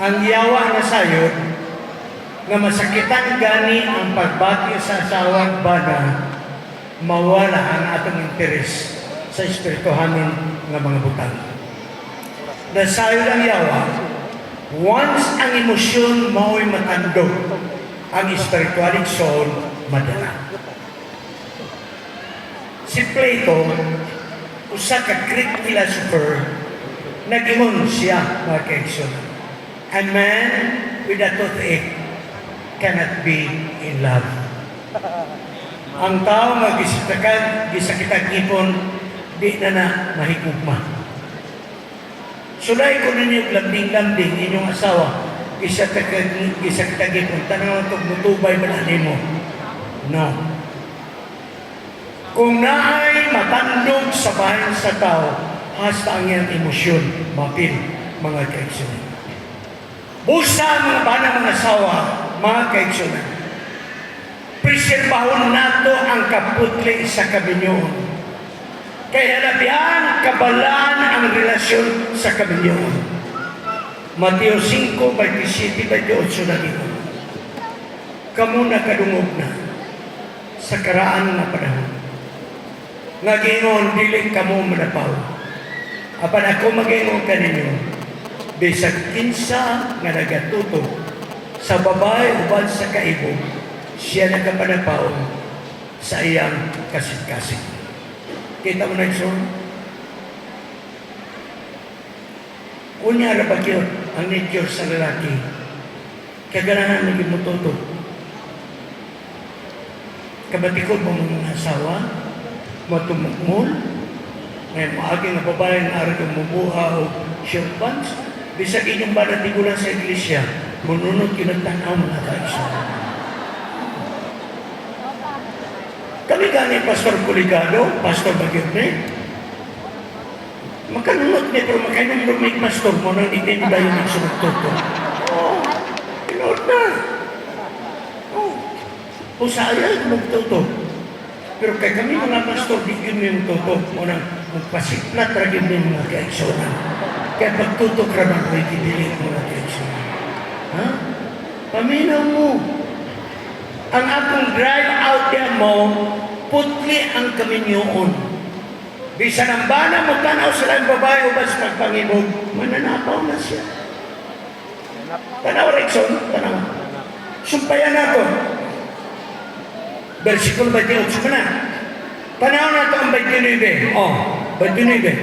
Ang yawa na sayod, nga masakitan gani ang pagbati sa asawa bana, mawala ang atong interes sa espirituhanon nga mga butang. Nasayod ang yawa, once ang emosyon mao'y matandog, ang espiritual soul madala. Si Plato, usa ka Greek philosopher, nag-ingon siya, mga kaigsuonan, "A man with a toothache cannot be in love." Ang tao nga gisakitag, gisakitag ngipon, di na na mahigugma. Sulay ko ninyo lambing-lambing inyong asawa, gisakitag, gisakitag ngipon, tanaw itong mutubay man nimo. No. Kung naay matandog sa bahin sa tao, hasta ang iyang emosyon, mapil, mga kaigsuonan. Busa mga bana, mga asawa, mga kaigsuonan. Preserbahon nato ang kaputli sa kaminyoon. Kaya labihan, kabalaan ang relasyon sa kaminyoon. Mateo 5, 27, 28 na dito. Kamu nakadungog na sa karaan nga panahon nga giingon, "Dili kamo manapaw." Apan ako mag-ingon kaninyo, bisag kinsa nga nagatutok sa babae uban sa kaibog, siya nagapanapaw sa iyang kasing-kasing. Kita mo na, igsoon? Unya ra ba gyud ang nature sa lalaki? Kaganahan na gyud motutok. Kabatikod mo mga asawa, matumukmol, ngayon maagi nga babae nga ari kang mubuha o short pants, bisag inyong bana tigulang sa iglesia, mununod kinagtanaw, mga kaigsoon. Kami gani, Pastor Kuligado, Pastor Bagyodne, makanunod ni pero makainom may pastor mo nang hindi nila yung nagsunod. Oo, tinuod na. Oo. O sa ayaw magtuto. Pero kay kami mga pastor, di yun may magtuto. Mo nang magpasiklat ra gyud may mga kaigsuonan. Kaya pagtutok ra man ko'y dili, mga kaigsuonan. Ha? Paminaw mo. Ang akong drive out diya mo, putli ang kaminyoon. Bisan ang bana mo tanaw sa laing babae o bas pagpangibog, mananapaw na siya. Tanaw, Rexon, tanaw. Sumpayan nato. Versikulo 28 man na. Tanaw nato ang 29. Oh, 29.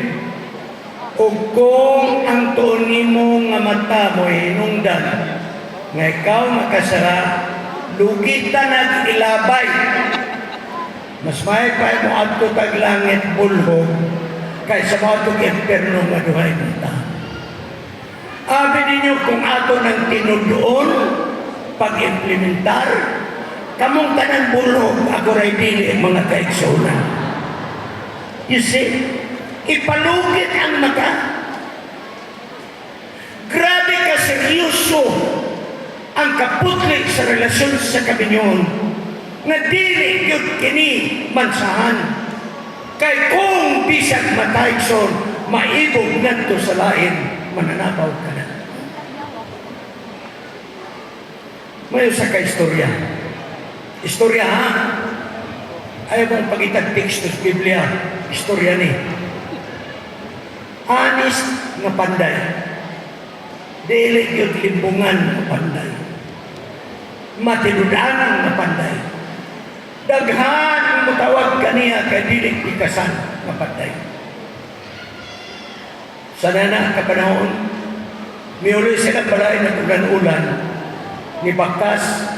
"Ug kung ang tuon nimo nga mata mo hinungdan nga ikaw makasala, lugitan nag ilabay. Mas may pa mo adto tag langit bulhog kaysa mo adto impierno nga duhay mata." Abi ninyo kung ato ng tinudoon pag-implementar, kamong tanan bulhog, ako ray dili, mga kaigsuonan. You see, ipalugit ang mata. Grabe ka seryoso ang kaputli sa relasyon sa kaminyoon nga dili gyud kini mansahan. Kay kung bisag matayson, maibog ngadto sa lain, mananapaw ka na. May usa ka istorya. Istorya ha. Ayaw mong pagitag teksto sa Biblia. Istorya ni. Honest nga panday. Dili gyud limbungan nga panday. Matinud-anan nga panday. Daghan ang mutawag kaniya kay dili pikasan nga panday. Sa nana kapanahon, miuli sila balay ng ulan-ulan, ni Bakas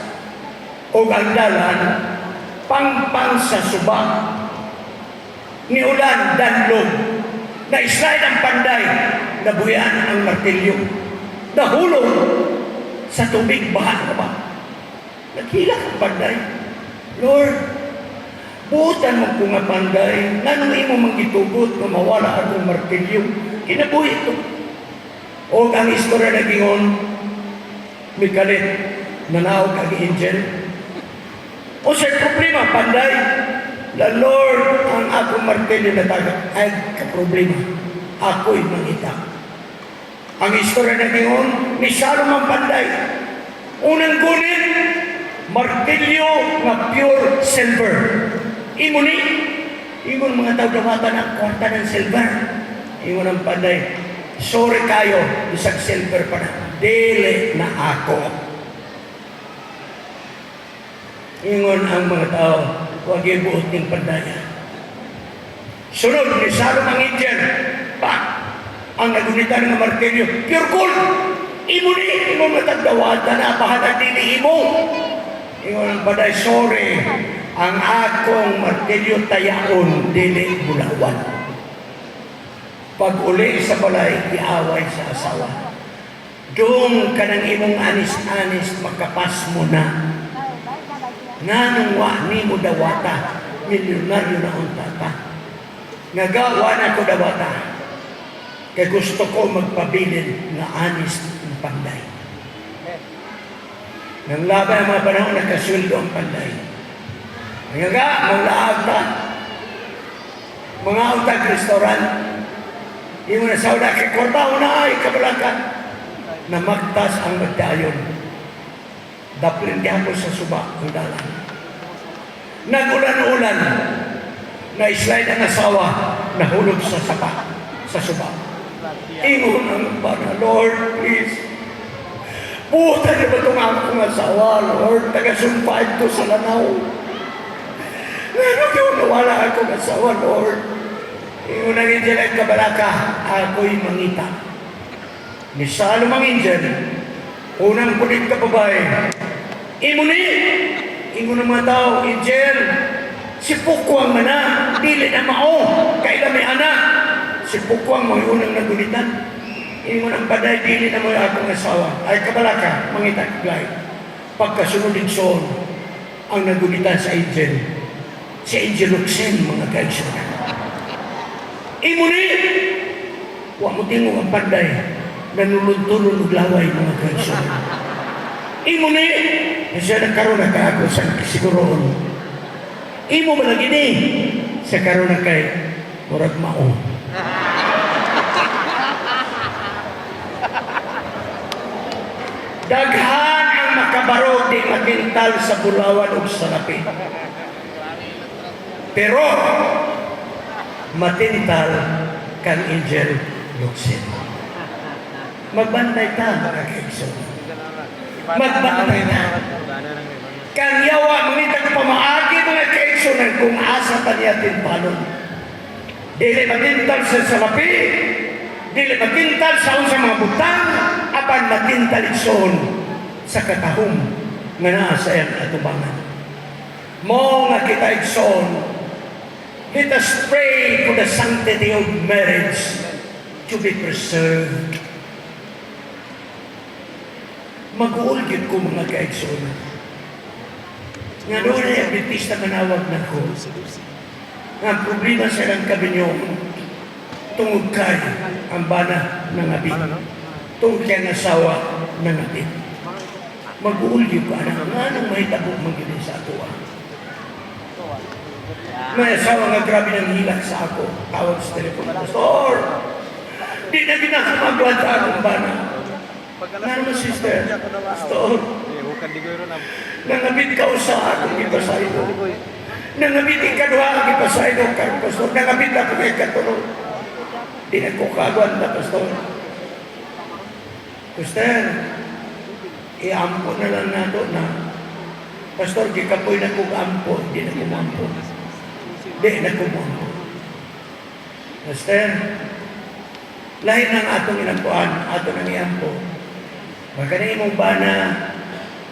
o ang dalan, pangpang sa suba. Ni ulan, danlog. Na-slide ang panday, nabuyan ang martilyo. Nahulog sa tubig, baha na ba? Naghilak ang panday. "Lord, buotan mo ko nga panday, nganong imo mang gitugot nga mawala akong martilyo? Kinabuhi ito." O ang istorya na gingon, mikalit, nanaog ang angel. "O sa problema, panday?" "The Lord, ang akong martilyo natagak." "Ay, ka-problema. Ako'y mangita." Ang istorya na ingon, ni Salomon Panday. Unang gunit, martilyo nga pure silver. Imo ni, ingon mga tao, dawatan ang kwarta ng silver. Ingon ang panday, "Sorry kayo, bisag silver pa na. Dili na ako." Ingon ang mga tao, "Wag ibuot ning pandaya." Sunod, ni Salom ang angel, pa, ang nagunitan ng martilyo, pure gold. Imo ni, imo matagdawatan na, bahala dili imo. Ingon ang panday, "Sorry, ang akong martilyo tayaon, dili bulawan." Pag uli sa balay, giaway sa asawa. "Dong ka ng imong anis-anis, makapas mo na. Nganong wa nimo dawata, milyonaryo na unta ta?" "Nagawa na ko dawata. Kay gusto ko magpabilin nga anis ng panday." Nang laban ang mga panahon, nakasweldo ang panday. Nga ga, manglaag ta. Mga utag restaurant. Imo na sa kay kwarta na ay kabalakan. Namaktas ang magdayon. Daplin gihapon sa suba ang dalan. Nag-ulan-ulan. Na-slide ang asawa, nahulog sa sapa, sa suba. Ingon ang bana, "Lord, please. Buta niyo ba itong akong asawa, Lord? Taga-sumpaan to sa Lanao. Ngano yung nawala akong asawa, Lord?" Ingon ang angel ay, "Kabalaka, ako'y mangita." Ni Salom ang angel, unang punit ka babae. "Imo ni," ingon ng mga tao, "Angel, si Pukwang man na, dili na mao, kailan may anak." Si Pukwang mo unang nagunitan. Ingon ang panday, "Dili na mo akong asawa." "Ay, kabalaka, mangita ka." Pagkasunod son, ang nagunitan sa angel, si Angel Locsin, mga kaigsoon. "Imo ni," wa mo tingog ang panday, nanulod-tulod og laway, mga kaigsoon. "Imo ni," siya nagkaroon na kay ako sa siguroon. "Imo ba lagi ni?" Sa karon na kay murag mao. Daghan ang makabarog di makintal sa bulawan ug salapi. Pero matintal kang Angel Locsin. Magbantay ta, mga kaigsoon. Magbantay ta. Kang yawa mangitag pamaagi, mga kaigsoon, kung asa pa niya tintalon. Dili matintal sa salapi, dili matintal sa unsang mga butang, apan matintal igsoon sa katahom nga naa sa iyang atubangan. Mo nga kita igsoon, let us pray for the sanctity of marriage to be preserved. Mag-uol gyud ko, mga kaigsoon. Nga doon ay Adventista manawag na ko. Nga ang problema sa ilang kabinyo, tungod kay ang bana nangabit. Tungod kay ang asawa nangabit. Mag-uol gyud ko, anak, nga nang mahitabo man gyud sa ato ah. May asawa nga grabe ng hilak sa ako. Tawag sa telepono, "Pastor, di na ginakamagwan sa akong bana." "Nga naman, sister?" "Pastor, nangabit ka sa akong ipasaylo. Nangabit ikaduha ang ipasaylo karon, Pastor. Nangabit ako kay katulo. Di na ko kagwan na, Pastor." "Pastor, iampo na lang nato na." "Pastor, gikapoy na kong ampo. Di na ko moampo. Di na ko moampo. Pastor, lahi ng atong inampuan, ato nang iampo. Baka na imong bana,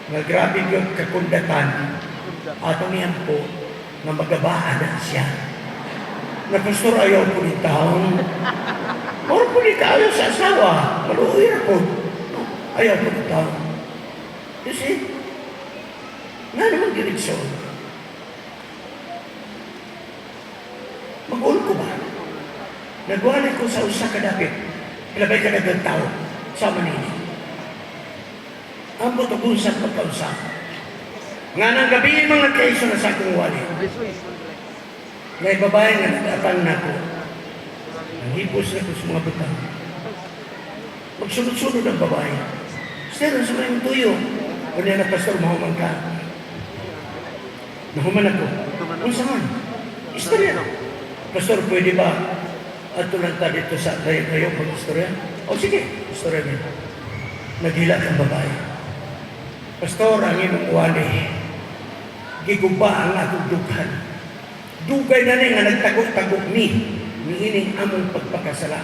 nga grabe yung kakundatan, atong iampo, nga magabaan na siya." "Na pastor, ayaw ko ni taon. Moro po ni kaayo sa asawa. Maluoy ra po. Ayaw ko ni taon." You see? Nga naman diretsyon. Mag-uol ko ba? Nagwali ko sa usa ka dapit. Ilabay ka dagang tao sa Manila. Ambot og usap magkausap. Nga nang gabi, mga kaiso, na sa akong wali. Nga babae nga nag-atang nako. Ang hipos na ko sa mga butang. Magsunod-sunod ang babae. Sir, sa may tuyo. Unya na, "Pastor, mahuman ka." Nahuman ako. Unsa man? Istorya. "Pastor, pwede ba ato lang ta dito sa kayo mag-istorya?" "O sige, istorya niyo." Naghilak ang babae. "Pastor, ang imong wali, giguba ang akong dughan. Dugay na ni nga nagtago-tago ni, niining among pagpakasala.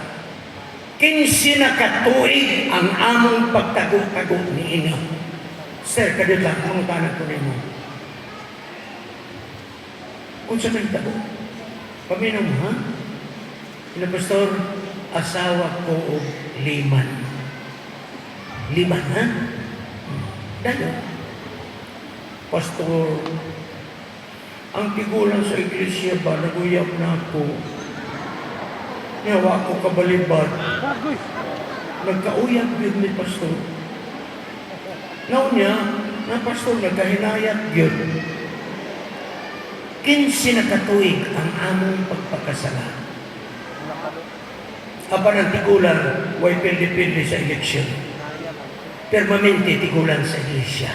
15 na katuig ang among pagtago-tago niini." Sir, kadiyot lang, mangutana ko nimo. Unsa man tago? Paminaw mo, ha? Ina, "Pastor, asawa ko og liman." Liman, ha? Dalo. "Pastor, ang tigulang sa iglesia ba, naguyab na ako. Yawa ko kabalibad. Nagkauyab yun ni Pastor. Naunya, na Pastor, nagkahinayat yun. 15 na katuig ang among pagpakasala. Apan ang tigulang, way pildi-pildi sa eleksyon. Permanente tigulang sa iglesia.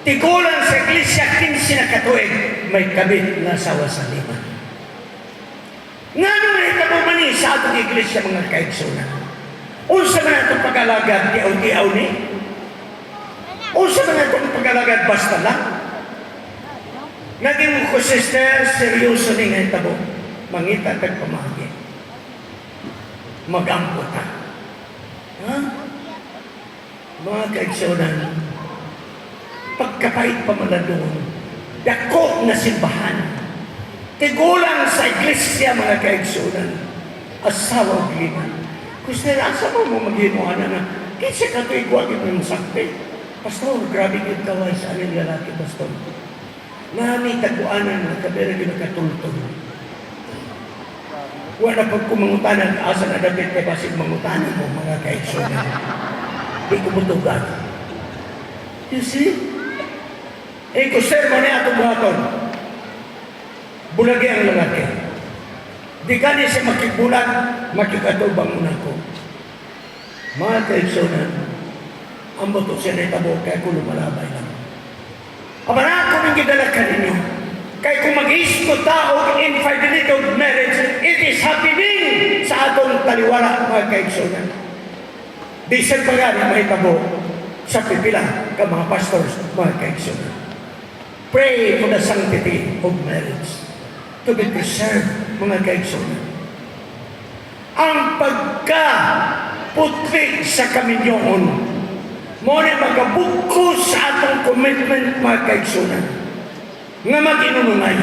Tigulang sa iglesia, 15 na katuig, may kabit nga asawa sa liman. Ngano nahitabo man ni sa atong iglesia, mga kaigsunan? Unsa man atong pag-alagad, tiaw-tiaw ni? Unsa man atong pag-alagad, basta lang? Naging ko, sister, seryoso ni nga hitabo. Mangita kag pamagi. Magampo ta. Ha? Mga kaigsunan, pagkapait pa man doon, dako na simbahan, tigulang sa iglesia, mga kaigsunan, asawa og liman. Gusto na, asa mo mo maghinuana na, kinsa ka tuig wa gyud mo sakti. "Pastor, grabe gyud kaway sa aning lalaki, Pastor. Nami taguanan nga kabera gyud nakatultol. Wala pag kumangutanan, asa na dapit kay basig mangutanan mo, mga kaigsunan. Di ko mutugan. You see? Eh, kung sir, mo ni atong buhaton. Bulagi ang lalaki. Di gani siya makigbulag, makikatubang muna ko. Mga kaigsunan, ang buto siya na itabo, kaya ko lumalabay lang. Apan ako nang gidala kaninyo. Kay kung mag-isko ta og infidelity of marriage, it is happening sa atong taliwala, mga kaigsunan. Bisan pa nga mahitabo sa pipila ka mga pastors, mga kaigsunan. Pray for the sanctity of marriage to be preserved, mga kaigsunan. Ang pagka putli sa kaminyoon, mo ni magabugkos sa atong commitment, mga kaigsunan, nga mag-inunungay.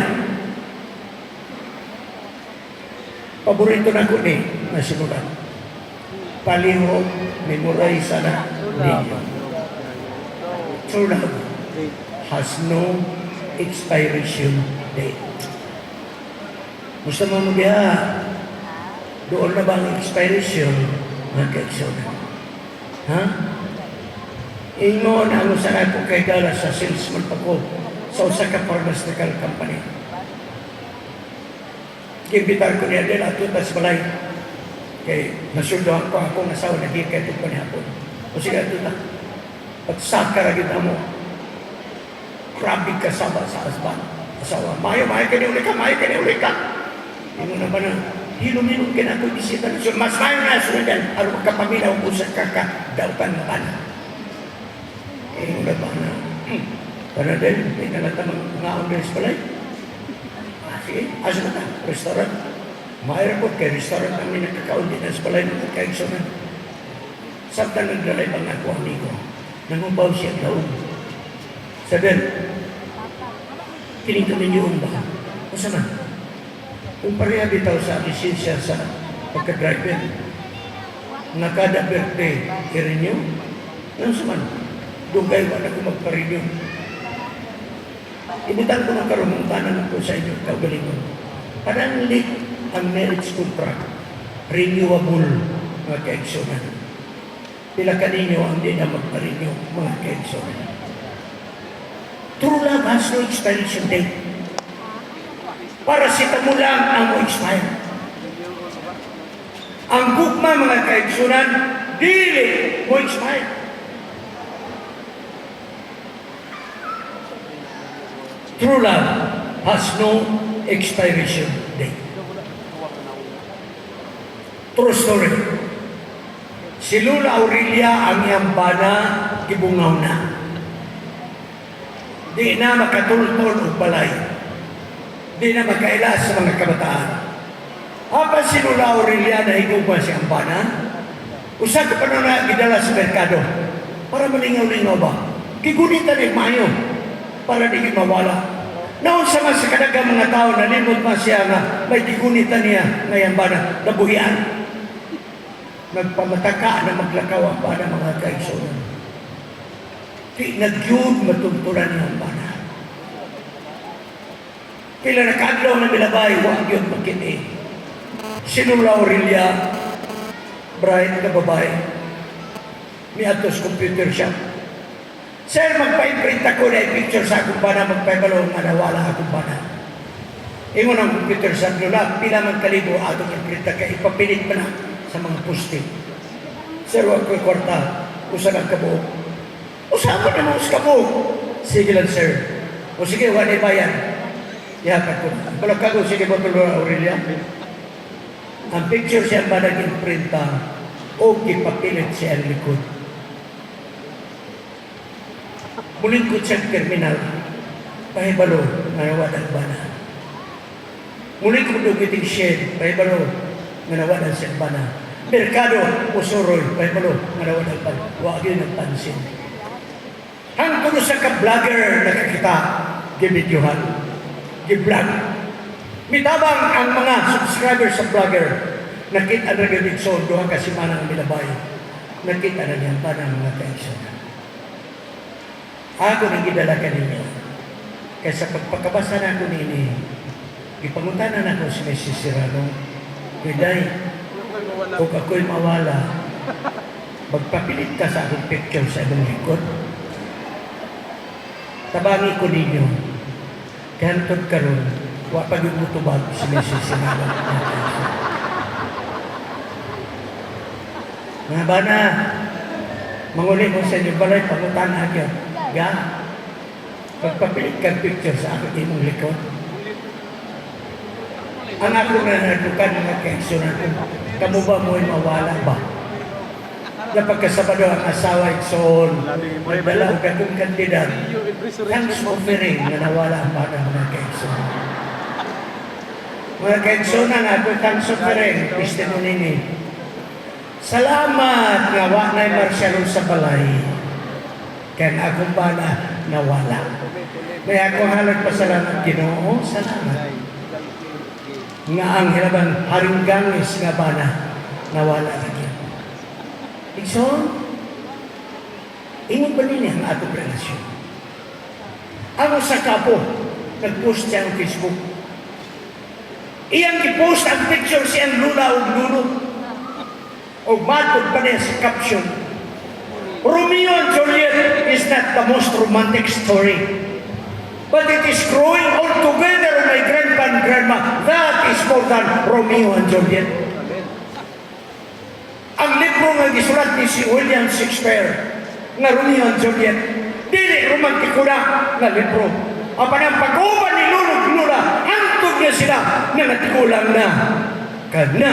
Paborito na ko ni na sinulat. Palihog, memorize na ninyo. True love has no expiration date. Gusto mo mo, doon na ba ang expiration ng kaigsunan? Ha? Ingon ang usa na ko kay dala sa salesman pa ko sa usa ka pharmaceutical company. Gimbitar ko niya din ato tas balay. Kay nasuldohan ko akong asawa naging kay pa ni hapon. O sige, ato ta. Pagsaka ra gyud amo. Grabe kasaba sa husband. Asawa, "Mayo, mayo kani uli ka, mayo kani uli ka." Ingon na ba na, hilom-hilom kina ako bisita. So, mas mayo na sundan, aron magkapaminaw ko sa kaka dautan na bana. Ingon na ba na, "Para din, may nalatamang ngaon din sa balay." "Ah, sige, asa na ta? Restaurant." Mayroon po, kay restaurant namin nagkakaon din sa balay ng kaigsunan. Samtang nagdalay bang ako amigo, nangubaw siya daon. Sabi, "Kining kaminyoon ba? Unsa man? Kung pareha bitaw sa lisensya sa pagka-driver, nga kada birthday, i-renew, unsa man? Dugay wala ko magpa-renew." Ibutang ko ng karumungtanan ko sa inyo, kaugalingon. Parang lit ang marriage contract, renewable, mga kaigsunan. Pila kaninyo ang di na magpa-renew, mga kaigsunan? True love has no expiration date. Paracetamol lang ang mo expire. Ang gugma, mga kaigsunan, dili mo expire. True love has no expiration date. True story. Si Lola Aurelia, ang iyang bana, gibungaw na. Di na makatultol og balay. Di na makaila sa mga kabataan. Apan si Lola Aurelia, nahigugma sa iyang bana. Usa ka panahon na gidala sa merkado para malingaw-lingaw ba? Gigunitan ni maayo para di mawala. Naunsa man sa kadaghang mga tao, nalimot man siya nga may gigunitan niya ngayang bana, nabuhian. Nagpamataka na maglakaw ang bana, mga kaigsunan. Di na gyud matuntunan niya ang bana. Pila na kaadlaw na milabay, wa gyud makit-i. Si Lola Aurelia, bright na babae, miadto sa computer shop. "Sir, magpa-imprint ako na picture sa akong bana, magpahibalo nga nawala akong bana." Ingon ang computer shop, "Lola, pila man kalibo atong imprinta kay ipapilit pa na sa mga poste?" "Sir, wa ko'y kwarta, usa lang kabuok." "Usa mo na mo sa kabuok." "Sige lang, sir." "O sige, wa na bayad. Ihatag ko." Balakago, sige ba, Lola Aurelia? Ang picture siya ba nag-imprinta o ipapilit siya ang likod. Mulingkod siya ang terminal. Pahibalo, nga nawala ang bana. Mulingkod og waiting shed, pahibalo, nga nawala siya ang bana. Merkado, usuroy, pahibalo, nga nawala ang bana. Wa gyud nagpansin. Hangtod sa ka-vlogger nakakita, gibidyohan, gi-vlog. Mitabang ang mga subscribers sa vlogger. Nakita na gyud so 2 ka semana ang milabay. Nakita na niya ang bana, mga kaigsunan. Ako nang gidala kaninyo. Kaysa pagpakabasa na ako nini, gipangutanan ako si Mrs. Serrano, "Day, kung ako'y mawala, magpapilit ka sa akong picture sa imong likod." Tabangi ko ninyo. Kaya hantod karon, wa pa gyud motubag si Mrs. Serrano. Mga bana, manguli mo sa inyong balay, pangutana gyud. Ga, pagpapilit kang picture sa akong imong likod. Ang ako na nadukan, mga kaigsunan ko, kamo ba mo'y mawala ba? Na pagkasabado ang asawa, igsoon, nagdala og akong kantidad, thanks offering na nawala ang bana, mga kaigsunan. Mga kaigsunan, ako thanks offering, testimony ni. Salamat nga wa na'y martial law sa balay. Kaya ang akong bana nawala. May akong halag pasalamat, Ginoo, salamat. Nga ang hilabang haring gangis nga bana nawala na gyud. Igsoon, ingon ba niya ang atong relasyon? Ang usa ka apo, nag-post siya ang Facebook. Iyang gipost ang picture siyang lola ug lolo. Og matod pa niya sa caption, "Romeo and Juliet is not the most romantic story. But it is growing all together with my grandpa and grandma. That is more than Romeo and Juliet." Ang libro nga gisulat ni si William Shakespeare nga Romeo and Juliet, dili romantiko na nga libro. Apan ang pag-uban ni lolo ug lola, hangtod nga sila nga natigulang na, kana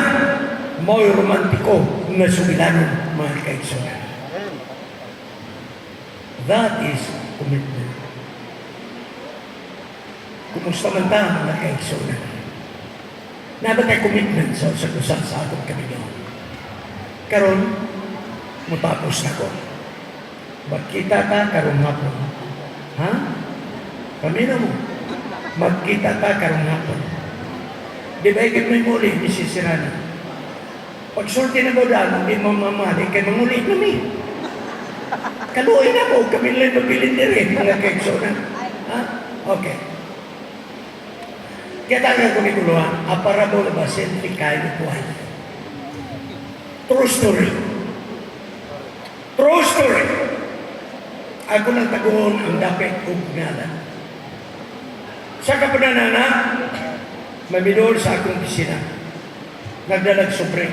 mao'y romantiko nga sugilanon, mga kaigsunan. That is commitment. Kumusta man ta, mga kaigsunan? Naa ba tay commitment sa usag-usa sa atong kaminyo? Karon, mutapos na ko. Magkita ta karong hapon. Ha? Kami na mo. Magkita ta karong hapon. Di ba ikit may muli, Mrs. Serrano? Pagsulti na mo daan, hindi mo mamali, kay manguli na mi. Kaluoy na mo, kami lang mabilin din mga kaigsunan. Ha? Okay. Kaya tayo ko ni Kuluhan, a parable of a saintly kind of wife. True story. True story. Ako nang taguon ang dapit ug ngalan. Sa kapananana, mamidol sa akong opisina. Nagdalag sobre.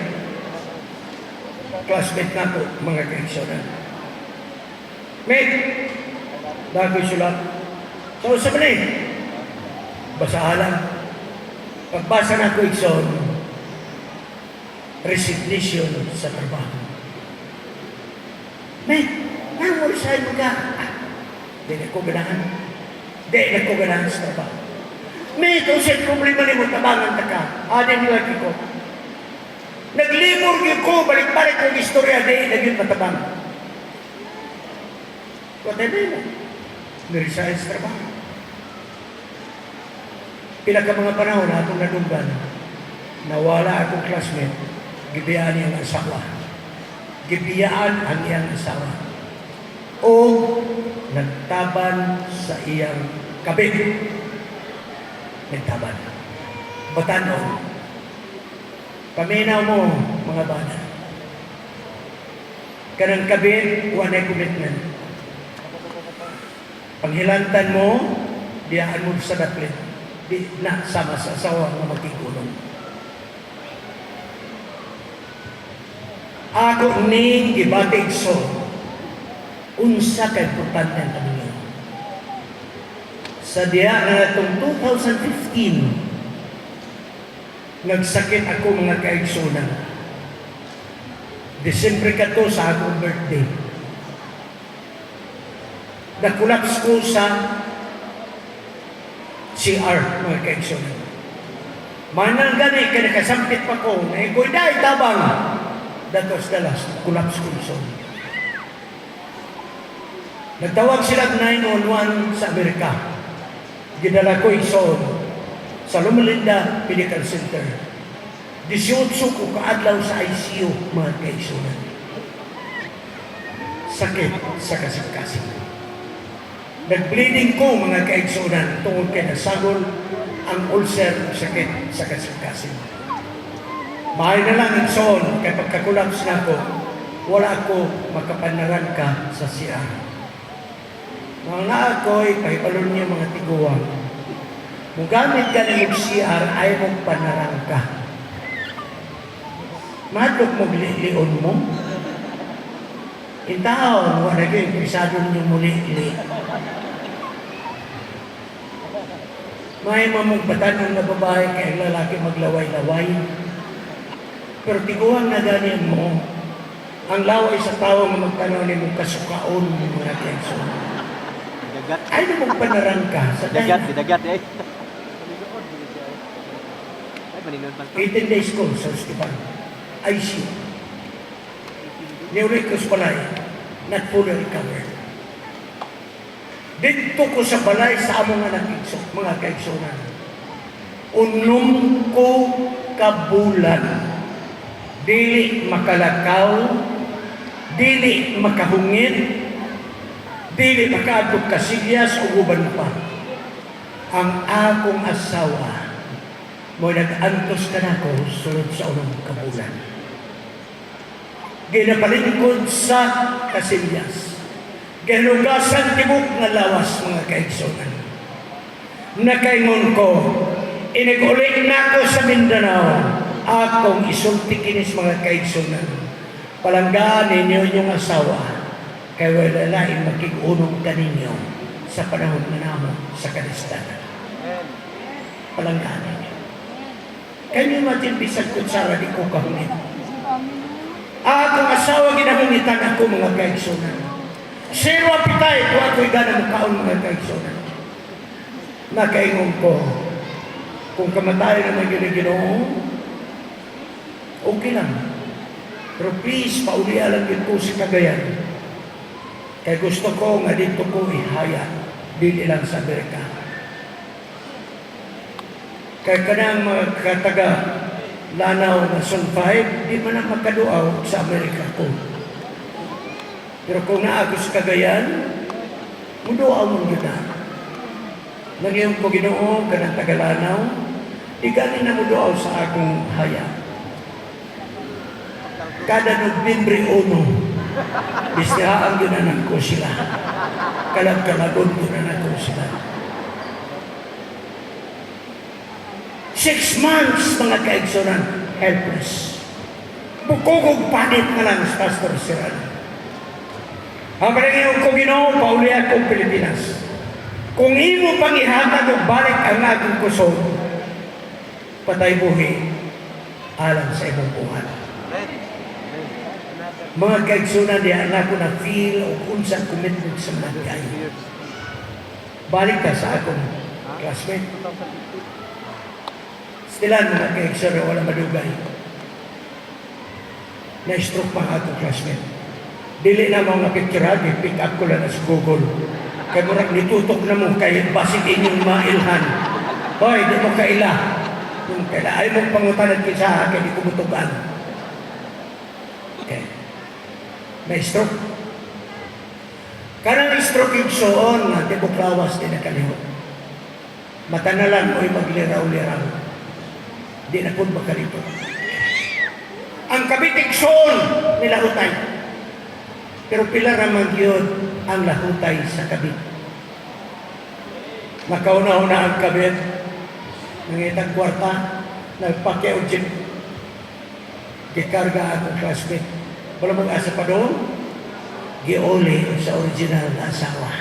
Classmate nato, mga kaigsuonan. Mate, bago sulat. So, sa mali, basahan lang. Pagbasa nako, igsoon, resignation sa trabaho. Mate, nang resign mo ka? Ah, di na ko ganahan. Di na ko ganahan sa trabaho. Mate, unsay problema nimo, tabangan ta ka? Adi nila ko. Naglibor gyud ko, balik-balik kong istorya, di na gyud matabang. Whatever mo. Niresign sa trabaho. Pila ka mga panahon na atong nadunggan, nawala akong classmate, gibiyaan niyang asawa. Gibiyaan ang iyang asawa. O nagtaban sa iyang kabit. Nagtaban. Batanon. Paminaw mo, mga bana. Kanang kabit, wala commitment. Panghilantan mo, diyaan mo sa daplit. Di na sama sa asawa nga magkigulong. Ako ning gibati, so unsa ka importante ang pamingaw. Sa diha nga itong 2015, nagsakit ako, mga kaigsunan. Desembre ka to sa akong birthday. Na-collapse ko sa CR, mga kaigsunan. Manang gani, kaya nakasampit pa ko, na iko'y dahil tabang. That was the last, collapse ko, igsoon. Nagtawag sila 911 sa Amerika. Gidala ko, igsoon, sa Loma Linda Medical Center. 18 ko kaadlaw sa ICU, mga kaigsunan. Sakit sa kasing-kasing. Nag-bleeding ko, mga kaigsunan, tungod kay nasagol ang ulcer ug sakit sa kasing-kasing. Maayo na lang, igsoon, kay pagka-collapse na ako, wala ako makapanarangka sa CR. Mga ako'y pahibalon niyo, mga tiguang. Mugamit ka ng CR ay mong panarangka. Mahadlok mo lion mo. Intawon, wala kayo, interesado niyo muli li. May mamong batanong na babae kay ang lalaki maglaway-laway. Pero tiguang na ganin mo, ang laway sa tao nga magtanaw nimo kasukaon mga kenso. Dagat. Ay mo panarangka sa Dagat, dahil dagat eh. Ay, maninod man to. 18 days ko sa ospital. ICU. Niuli ko sa balay, not fully recovered. Dito ko sa balay sa among anak igso, mga kaigsunan. 6 ko kabulan. Dili makalakaw, dili makahungit, dili makaadtog kasilyas o uban pa. Ang akong asawa mo nag-antos kanako sulod sa 6 ka bulan. Ginapalingkod sa kasilyas. Ginugasan tibok nga lawas, mga kaigsunan. Nakaingon ko, inig-ulit na ako sa Mindanao, akong isulti kinis, mga kaigsunan. Palanggaan ninyo inyong asawa, kay wala lain makig-unong kaninyo sa panahon na namo sa kalistanan. Palanggaan ninyo. Can you imagine, bisag kutsara di ko kahungit? Akong asawa ginahungitan ako, mga kaigsunan. Zero appetite, wa ko'y gana mukaon, mga kaigsunan. Nakaingon ko, kung kamatayon naman yun ang Ginoo, okay lang. Pero please, paulia lang yun ko sa Cagayan. Kay gusto ko nga dito ko ihaya, dili lang sa Amerika. Kay kanang mga kataga Lanao na Zone 5, di man na makaduaw sa Amerika ko. Pero kung naa ako sa Cagayan, muduaw mo yun na. Nagyan ko, Ginoo, kanang taga Lanao, di gani na muduaw sa akong haya. Kada Nobyembre 1, bistihaan yun na ko sila. Kalag-kalagon yun na ko sila. 6 months, mga kaigsunan, helpless. Bukog panit na lang sa Pastor Serrano. Ang panangyoon ko, Ginoo, pauli akong Pilipinas. Kung imo pang ihatag og balik ang akong kusog, patay buhi alang sa imong buhat. Amen. Mga kaigsunan, diha na ako na feel og unsa ang commitment sa mga. Years. Balik ka sa akong classmate. 2015. Sila, mga kaigsunan, wala madugay. Na-stroke pa ang atong classmate. Dili na mga picture, pick up ko lang na sa Google. Kay murag nitutok na mo kay basig inyong mailhan. Hoy, di mo kaila. Di mo kaila. Ay mong pangutanan kinsa kay di ko mutugan. Okay. May stroke. Kanang stroke, igsoon, nga tibok lawas di nakalihok. Mata na lang mo'y magliraw-liraw. Di na po makalito. Ang kabit, igsoon, nilahutay. Pero pila raman yun ang lahutay sa kabit. Nakauna-una ang kabit. Nangitang kwarta, nagpakya og jeep. Gikarga akong classmate. Wala mong asa pa doon. Giuli sa original na asawa.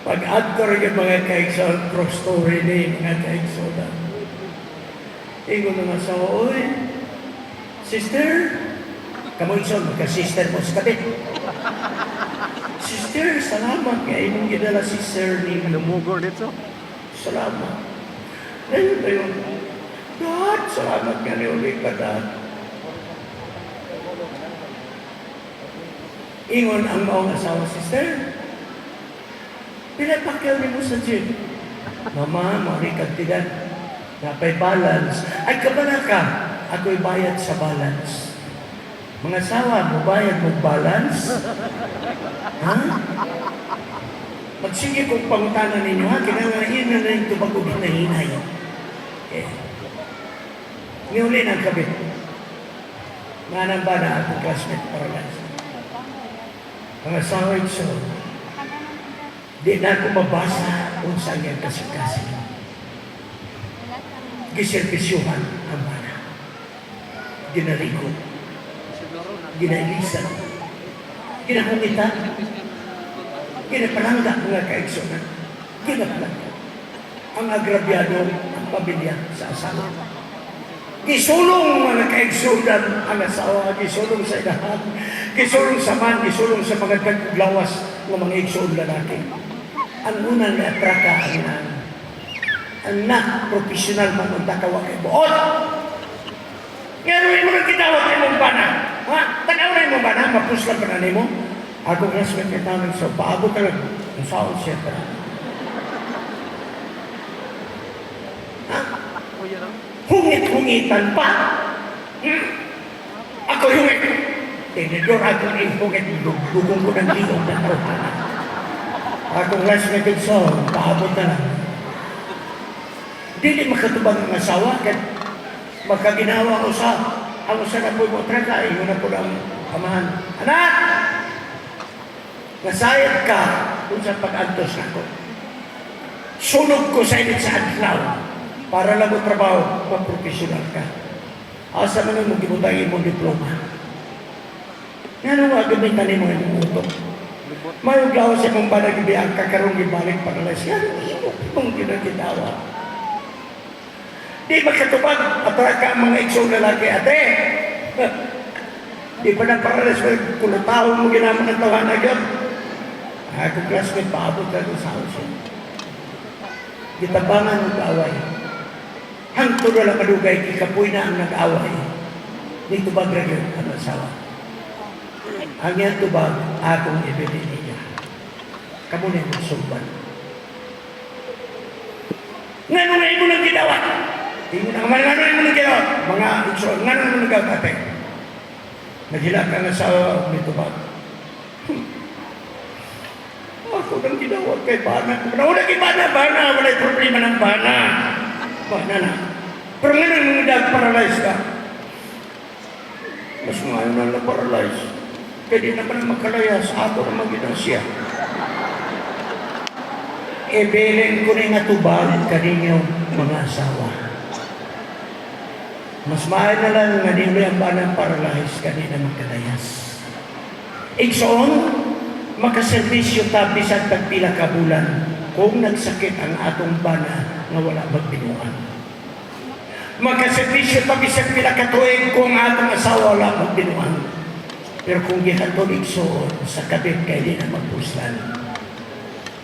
Pag-adto rin yung mga kaigsoon, cross story ni mga kaigsoon. Ingon ng asawa, "Oy, sister," kamo igsoon, magka-sister mo sa kabit. "Sister, salamat kay imong gidala si sir ni Lumugor dito. Salamat." Ayun, ayun. "Dad, salamat nga ni uli ka, Dad." Ingon ang maong asawa, "Sister, pinapakyaw ni mo sa jeep." "Mama, mari kagtigan. Napay balance." "Ay, kabala ka. Ako'y bayad sa balance." Mga asawa, mo bayad mo balance? Ha? Magsige kong pangutana ninyo, ha? Kinahanglan na na yung tubag og hinahinay. Okay. Niuli ng kabit. Manang ba na akong classmate paralyzed? Mga asawa, so, di na ako mabasa kung saan yung kasing-kasing. Giserbisyuhan ang bana. Ginaligo. Ginailisan. Ginahungitan. Ginapalangga, mga kaigsunan. Ginapalangga. Ang agrabyado, ang pamilya sa asawa. Gisulong, mga kaigsunan, ang asawa, gisulong sa inahan, gisulong sa man, gisulong sa mga daglawas ng mga igsoon lalaki. Ang unang naatraka ang inahan. "Anak, professional man unta ka, wa kay buot. Ngano imo nang gidawat imong bana? Ha? Tanaw na imong bana, mapuslan pa na nimo." Ako classmate kay namin, so paabot talaga. Ang saon siya pa. Ha? Hungit-hungitan pa. Ako hungit. Tinidor ako ihungit. Dugong ko ng liog na tawhana. Akong classmate, so paabot na lang. Dili makatubag ang asawa, kay magkaginawa ko sa ang usa na po mo traka, ingon na po ang amahan, "Anak, nasayad ka kung sa pag-antos nako. Sunog ko sa init sa adlaw para lang mo trabaho, ma-professional ka. Asa man mo gibutang imong diploma? Ngano wa gamitan nimo imong utok?" Mayong gawas sa imong banag ang kakarong gibalik para siya. Imo imong ginagitawa. Di makatubag, atraka ang mga igsoong lalaki, "Ate. Di pa na paralis, kulutawon mo ginamon ang tawanan yun." Ako classmate, paabot na sa house. Gitabangan ng away. Hangtod wala madugay, kikapoy na ang nag-away. Di tubag ra gyud ang asawa. Ang iyang tubag, akong ibili niya. Kamo na yung sumban. Ngano nga imo nang gidawat? Ingon ang mga, "Ngano imo nang gidawat?" Mga igsoon, "Ngano imo nang gidawat, ate? Naghilak ka nga sa may tubag." Ako nang gidawat kay bana. Wala kay bana, bana. Wala'y problema ng bana. Bana na. Pero ngano mo dag paralyze ka? Mas ngayon na na paralyze. Kaya di naman makalayas, ako na magina siya. Ibilin ko ni nga tubag kaninyo, mga asawa. Mas maayo na lang nga niuli ang banang paralyze kay di na makalayas. Igsoon, makaserbisyo ta bisan tagpila ka bulan kung nagsakit ang atong bana nga wala magbinuang. Makaserbisyo ta bisan pila ka tuig kung ang atong asawa wala magbinuang. Pero kung gihatod, igsoon, sa kabit kay di na magpuslan.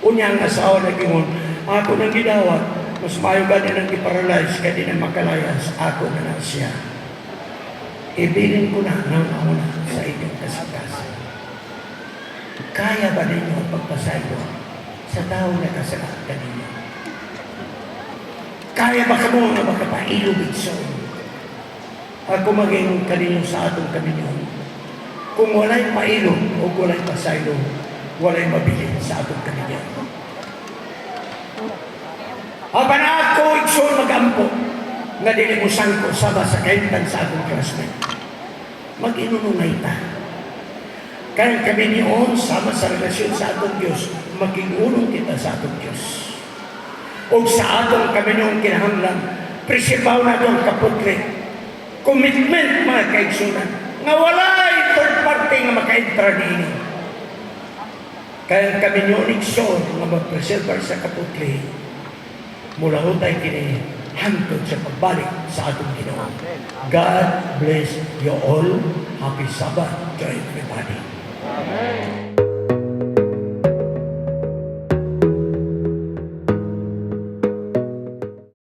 Unya ang asawa nag-ingon, "Ako nang gidawat, mas maayo gani nang giparalyze kay di na makalayas, ako na lang siya. Ibilin ko na ng mauna sa inyong kasing-kasing." Kaya ba ninyo ang pagpasaylo sa tao na kasala kaninyo? Kaya ba kamo nga makapailog, igsoon? Ako maging kaninyo sa atong kaminyoon. Kung walay pailog o walay pasaylo, walay mabilin sa atong kaminyoon. Apan ako, igsoon, magampo nga dili mo sangko sama sa kahimtang sa akong classmate. Mag-inunungay ta. Kaya kami niyon, sama sa relasyon sa atong Diyos, maging-unong kita sa atong Diyos. O sa atong kami noon kinahanglan, preserbaw nato ang kaputli. Commitment, mga kaigsunan, nga walay third party nga makaentra niini. Kaya kami niyon, igsoon, nga mag-preserve sa kaputli, mulahutay kini hangtod sa pagbalik sa atong Ginoo. God bless you all. Happy Sabbath to everybody. Amen.